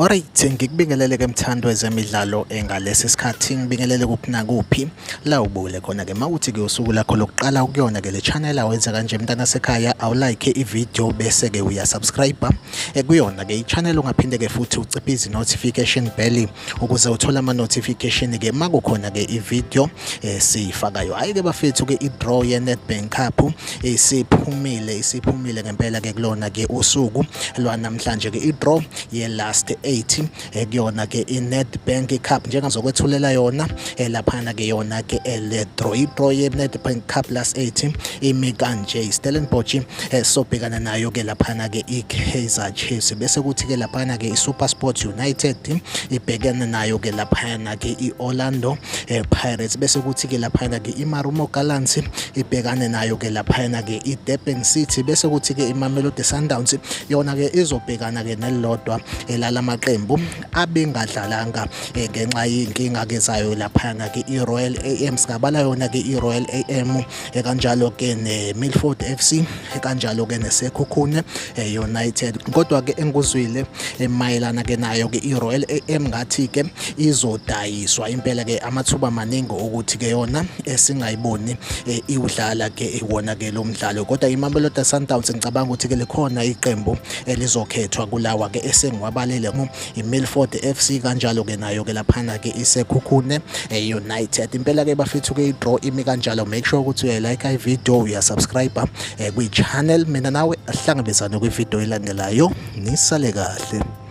Alright, ngikubingelele ke mthando wezemidlalo engalesi sikhathi, ngibingelele kuphi nakuphi la ubule khona ke. Mawuthi ke usuku lakho lokuqala ukuyona ke le channel, awenze kanje mntana sekhaya, awulike i-video bese ke uyasubscribe kuyona ke i-channel, ungaphinde ke futhi uciphize i-notification bell ukuze uthole ama-notification ke makukhona ke i-video esiyifakayo. Hhayi ke bafethu ke i-draw ye-Nedbank Cup isiphumile, isiphumile ngempela ke kulona ke usuku lwanamhlanje ke i-draw ye-last 8 kuyona ke i-Nedbank Cup njengazokwethulela yona laphana ke yona ke le draw, i-draw ye-Nedbank Cup last 8 imi kanje. I-Stellenbosch sobhekana nayo ke laphana ke i-Kaizer Chiefs, bese kuthi ke laphana ke i-SuperSport United ibhekene nayo ke laphana ke i-Orlando Pirates, bese kuthi ke laphana ke i-Marumo Gallants ibhekane nayo ke laphana ke i-Durban City, bese kuthi ke i-Mamelodi Sundowns yona ke izobhekana ke nelilodwa elalamaqembu abengadlalanga ngenxa yey'nkinga ke zayo laphana ke i-Royal AM. Singabala yona ke i-Royal AM, kanjalo ke ne-Milford FC, kanjalo ke neSekhukhune United. Kodwa ke engikuzwile mayelana ke nayo ke i-Royal AM, ngathi ke izodayiswa impela ke, amathuba maningi ukuthi ke yona esingayiboni iwudlala ke wona ke lo mdlalo. Kodwa iMamelodi Sundowns, ngicabanga ukuthi ke likhona iqembu elizokhethwa kulawa ke esengiwabalele, i-Milford FC, kanjalo ke nayo ke laphana ke iSekhukhune United. Impela ke bafethu ke i-draw imi kanjalo. Make sure ukuthi uyayilike i-video, uyasubscribe kwi-channel. Mina nawe ahlangabezane kwi-video elandelayo, nisale kahle.